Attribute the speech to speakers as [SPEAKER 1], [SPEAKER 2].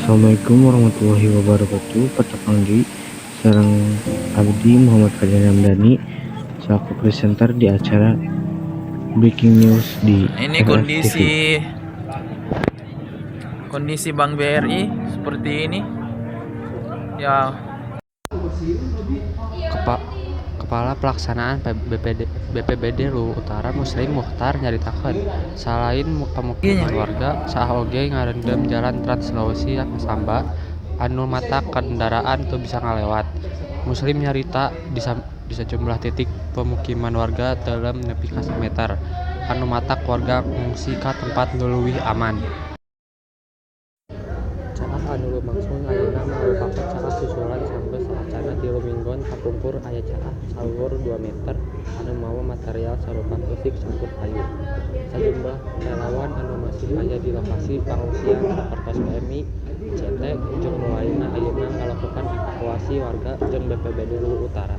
[SPEAKER 1] Assalamualaikum warahmatullahi wabarakatuh. Patepang deui sareng abdi Muhammad Fajar Ramdhani selaku presenter di acara Breaking News di
[SPEAKER 2] Ini
[SPEAKER 1] RFTV.
[SPEAKER 2] Kondisi kondisi Bank BRI seperti ini. Ya.
[SPEAKER 3] Kepala Pelaksanaan BPD, BPBD Luwu Utara Muslim Mukhtar nyaritakeun, salain pemukiman warga, caah oge ngarendem jalan Trans Sulawesi Masamba anu matak kendaraan teu bisa ngalewat. Muslim nyarita di sajumlah titik pemukiman warga teuleum nepi ka sameter, anu matak warga ngungsi ka tempat nu leuwih aman. Caah anu lumangsung ayeuna mangrupakeun caah susulan sanggeus saacanna 3 minggon kapungkur aya caah saluhur 2 meter anu mawa material sarupa keusik campur kayu. Sajumlah relawan anu masih aya di lokasi pangungsian sapertos PMI, ICT jeung nu lainna ayeuna ngalakukan evakuasi warga jeung BPBD Luwu Utara.